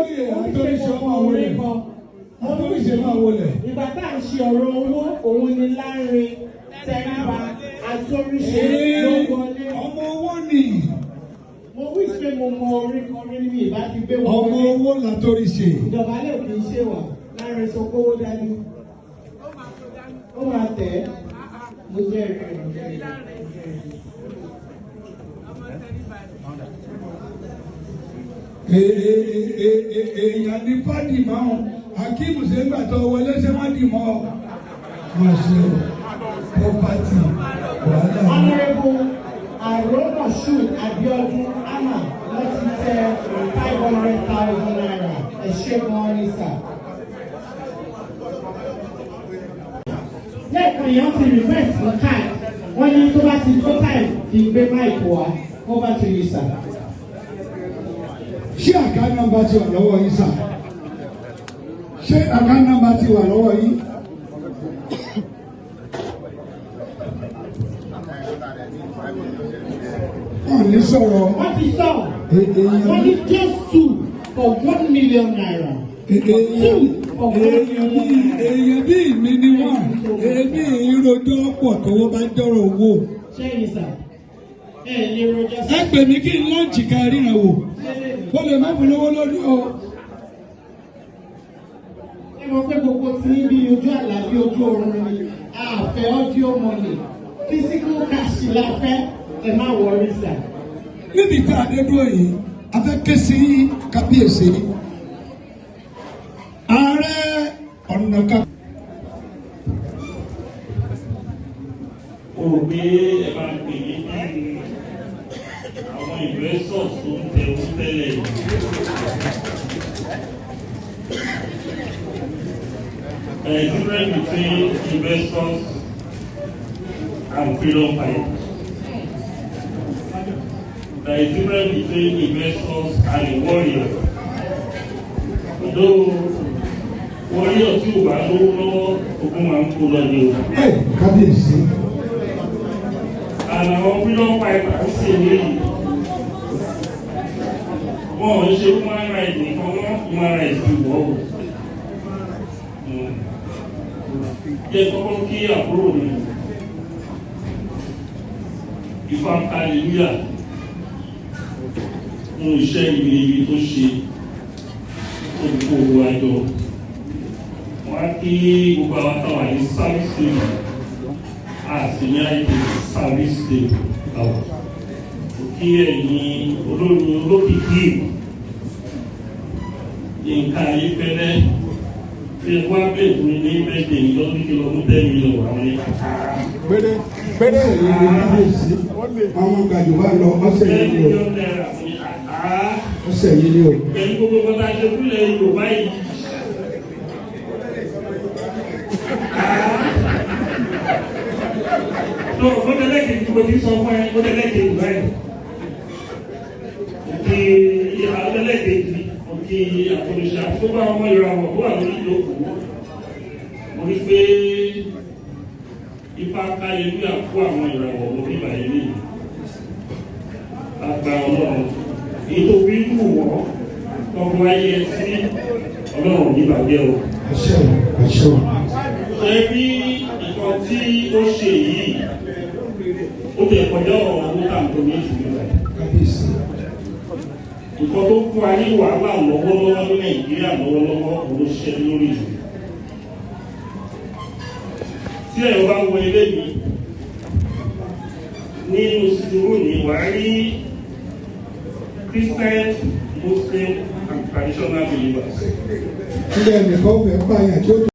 Olóyè Àtòríṣe máa wọlé. Àtòríṣe máa wọlé. Ìgbà tá à ń ṣe ọ̀rọ̀ owó, òun ni Lánre Tẹríba Àtòríṣe ló wọlé. Ọmọ owó ni. Mo wí pé mo mọ orin kan rí ní ìbá ti gbé Ọmọ wọlé. owó l'Àtòríṣe. Ìdọ̀bálẹ̀ ò kì í ṣe wà. Lánre sọ kówó dání. Ó máa tẹ̀ ẹ́. Mo jẹ́rìí rẹ̀, mo jẹ́rìí rẹ̀, mo jẹ́rìí rẹ̀. Èèyàn ní fádì máa ń Akeem ṣe ń gbà tó wọlé ṣé wọ́n dì mọ́ ọ. Wọ́n ṣe o, pọ́pátì wàhálà. Honourable Aromoshood Abiodun Ama wọ́n ti tẹ ₦500,000. Ẹ ṣé gan-an ni sà. Lẹ́ẹ̀kan yẹn wọ́n ti request fún card. Wọ́n ní tó bá ti tó time kí n gbé mic wá. Over to you, sir. Ṣé account number ti wà lọ́wọ́ yín sà? Ṣé account number ti wà lọ́wọ́ yín? Wọ́n ní sọ̀rọ̀. Wọ́n ti sọ. Èèyàn Wọ́n ní just two for ₦1 million. Two for one èèyàn million bí naira. Èèyàn bí mi ni wọ́n, èmi ìrojọ́ pọ̀ tówó bá dọ́rọ̀ owó. Ṣé yìí sà? Ẹ lè rojọ́ Ẹ sí. pè mí kí n lọ́ọ̀jì ká ríran wò. Mo lè má fún lówó lórí o. Ẹ mọ̀ pé gbogbo tí ń bí ojú àlá bí ojú oorun ni a fẹ́ audio money, physical cash la fẹ́, ẹ má worry sà. Níbi tá a dé dúró yìí, a fẹ́ ké sí kábíyèsí. Ààrẹ ọ̀nà kan. Mo rò pé ẹ máa ń pè ní bí àwọn investors tó ń tẹ owó tẹ́lẹ̀ yìí. There is difference between investors and freedom fighters. There is difference between investors and a warrior. Though warrior tí ò bá lówó lọ́wọ́, ogun máa ń kó lọ ní o. Ẹ kábíyèsí. And àwọn freedom fighters ń ṣe léyìí. Wọ́n ò ń ṣe human rights nìkan, wọ́n human rights ti wọ̀ ọ́. Jẹ́ kọ́kọ́ kí àbúrò mi. Ifá hallelujah fún iṣẹ́ ìrìnrìn tó ṣe tó kó owó àjọ. Wọ́n á kí gbogbo àwọn táwa ní service table àti ní àìpé service table àwọn. Kò kí ẹ̀yin olórin olókìkí ìlú. Yínká Ayéfẹ́lẹ́ fi wá bẹ́ẹ̀ fún mi ní bẹ́ẹ̀dẹ̀ ní lọ́dún kí lọ mú 10 million wà wọ́n ní. Péré péré èyí ni kábíyèsí. Àwọn gbàjọba lọ ọ̀sẹ̀ Ten yìí ni o. million naira fún mi àá. Ọ̀sẹ̀ yìí ni o. Pẹ̀lú gbogbo nǹkan tá a ṣe fúnlẹ̀ Yorùbá yìí. Tó o tẹ́lẹ̀ kejì mo ti sọ fún ẹ, o tẹ́lẹ̀ kejì báyìí. Òkè àtẹ́lẹ̀ kejì, òkè àtòlùṣà tó bá ọmọ ìràwọ̀ tó wà lórí ìjókòó. Mo rí pé Ifá hallelujah kó àwọn ìràwọ̀ lórí ìbàyẹ̀ nìyí. Àgbà Ọlọ́run èyí tó fi ń wù wọ́n tọ́gbọ́n ayé sí Ọlọ́run níbàjẹ́ o. Àṣẹ o, àṣẹ o. Ṣé bí nǹkan tí ó ṣe yìí ó tẹ̀ kọjá ọ̀rọ̀ owó tàǹtò ní ìṣúná rẹ̀. Kábíyèsí. Nǹkan tó fún wa ní wàhálà lọ́wọ́lọ́wọ́ ní Nàìjíríà lọ́wọ́lọ́wọ́ òun ló ṣiṣẹ́ lórí ìlú. Tí ẹ̀rọ bá wọ ilé mi nínú sùúrù ní wàá rí Christian, Muslim and traditional believers. Ilé ẹnìkan fẹ́ pààyàn tí ó